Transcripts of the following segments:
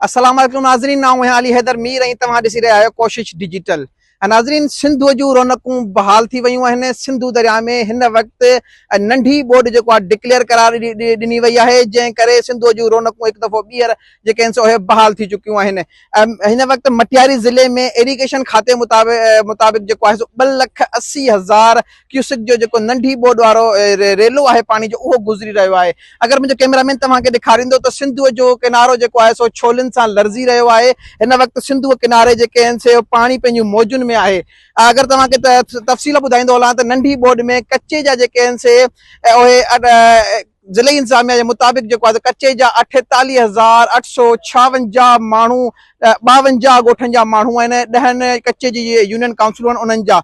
السلام عليڪم ناظرين آئون آهيان علي حيدر مير ۽ توهان ڏسي رهيا آهيو ڪوشش ڊجيٽل ناظرين سنڌوء جون رونقون بحال ٿي ويون آهن سنڌو درياء ۾ هن وقت ننڍي ٻوڏ جيڪو آهي ڊڪليئر قرار ڏني وئي آهي جنهن ڪري سنڌوء جون رونقون هڪ دفعو ٻيهر جيڪي آهن سو اهي بحال ٿي چڪيون آهن هن وقت مٽياري ضلعي ۾ ايريگيشن کاتي مطابق جيڪو آهي سو ٻه لک 80 هزار ڪيوسڪ جو جيڪو ننڍي ٻوڏ وارو ريلو آهي پاڻي جو اهو گذري رهيو آهي. اگر منهنجو ڪئميرا مين توهان کي ڏيکاريندو ته سنڌوء جو ڪنارو جيڪو آهي سو ڇولين سان لرزي رهيو آهي. هن وقت سنڌوء ڪناري جيڪي آهن سي پاڻي پنهنجون موجن ۾ آهي. اگر توهان کي تفصيل ٻڌائيندو هلان ته ننڍي ٻوڏ ۾ ڪچي جا جيڪي آهن سي اهي ضلعي انتظاميا جي مطابق جيڪو آهي ڪچي جا 48856 ماڻهو 52 ڳوٺن جا ماڻهو آهن ڏهن ڪچي جي يونين ڪائونسلون آهن انهن جا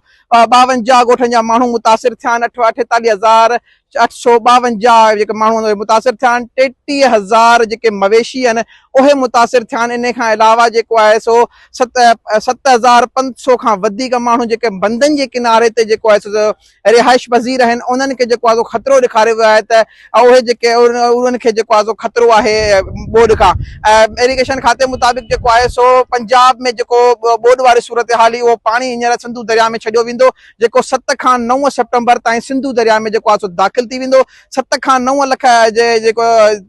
52 ڳوٺن جا ماڻهو متاثر ٿيا آهن 48852 جيڪي ماڻهو آهن اهي متاثر ٿيا آهن 33 هزار جيڪي مويشي آهن اهي متاثر ٿيا آهن ان کان علاوه جيڪو آهي سو 7500 کان وڌيڪ ماڻهو جيڪي بندن جي ڪناري تي جيڪو آهي سو رهائش پذير آهن انهن کي جيڪو آهي سو خطرو ڏيکاريو ويو آهي ته اهي جيڪي انهن کي جيڪو آهي سو خطرو آهي ٻوڏ کان ايريگيشن کاتي مطابق جيڪو آهي سو پنجاب ۾ جيڪو ٻوڏ واري صورتحال هئي اهو پاڻي هينئر سنڌو درياء ۾ ڇڏيو ويندو جيڪو 7 کان 9 سيپٽمبر تائين سنڌو درياء ۾ جيڪو آهي سو داخل ٿي ويندو. 7 کان 9 لک جي جيڪو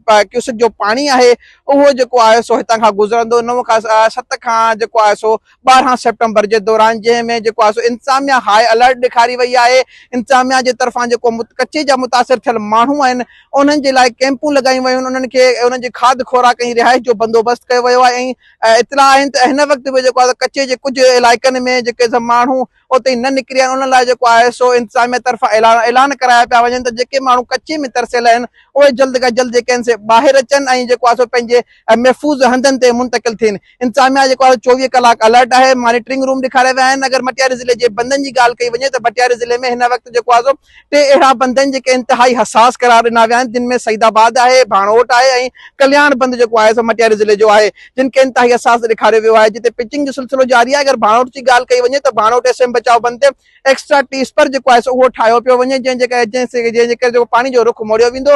ڪيوسڪ جو پاڻي آهي اهو جيڪو آهي سو هتان کان گذرندو 9 کان 7 کان جيڪو آهي سو 12 سيپٽمبر جي دوران جنهن ۾ جيڪو آهي سو انتظاميا هاء الرٽ ڏيکاري وئي آهي انتظاميا جي طرفان جيڪو ڪچي جا متاثر ٿيل ماڻهو آهن انهن جي لاء ڪيمپون لڳايون ويون آهن انهن کي انهن جي کاڌ خوراڪ ۽ رهائش جو بندوبست ڪيو ويو آهي ۽ اطلاع آهن ته هن وقت به جيڪو آهي ڪچي جي ڪجهه علائقن ۾ جيڪي ماڻهو اتي نه نڪري آهن انهن لاء جيڪو آهي سو انتظاميا طرفان اعلان ڪرايا پيا وڃن ته جيڪي ماڻهو ڪچي ۾ ترسيل آهن اهي جلد کان جلد جيڪي آهن سي ٻاهر اچن ۽ جيڪو آهي سو پنهنجي محفوظ هنڌن تي منتقل ٿين. انتظاميا جيڪو آهي 24 ڪلاڪ الرٽ آهي، مانيٽرنگ روم ڏيکاريا ويا آهن، اگر مٽياري ضلعي جي بندن جي ڳالهه ڪئي وڃي ته مٽياري ضلعي ۾ هن وقت جيڪو آهي سو ٽي اهڙا بند آهن جيڪي انتهائي حساس قرار ڏنا ويا آهن جن ۾ سعيد آباد آهي، ڀاڻوٽ آهي ۽ ڪلياڻ بند جيڪو آهي سو مٽياري ضلعي جو آهي جن کي انتهائي حساس ڏيکاريو ويو آهي جتي پچنگ جو سلسلو جاري آهي اگر ڀاڻوٽ جي ڳالهه ڪئي وڃي ته ڀاڻوٽ ايس ايم بچاء بند تي ايڪسٽرا ٽي اسپر جيڪو آهي سو اهو ٺاهيو پيو وڃي جنهن جي ڪري جنهن جي ڪري جيڪو پاڻي جو رخ موڙيو ويندو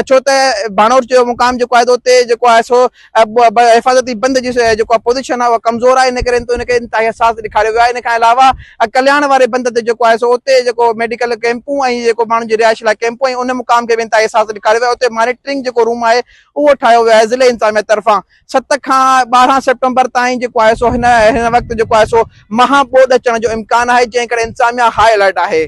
ڇو ته ڀاڻوٽ جو مقام جيڪو آهي اتي جيڪو آهي سو حفاظتي بند جي جيڪو پوزيشن آهي اها ڪمزور آهي ان ڪري ان کي انتهائي حساس ڏيکاريو ويو آهي ان کان علاوه ڪلياڻ واري بند تي جيڪو آهي سو اتي جيڪو ميڊيڪل ڪيمپون ۽ جيڪو ماڻهن جي رهائش لاء ڪيمپون ۽ ان مقام کي به انتهائي حساس ڏيکاريو ويو آهي اتي مانيٽرنگ جيڪو روم آهي اهو ٺاهيو ويو آهي ضلعي انتظاميه طرفان 7 کان 12 سيپٽمبر تائين جيڪو آهي سو هن وقت جيڪو آهي سو مها ٻوڏ اچڻ جو امڪان آهي جنهن ڪري انتظاميا هاء الرٽ آهي.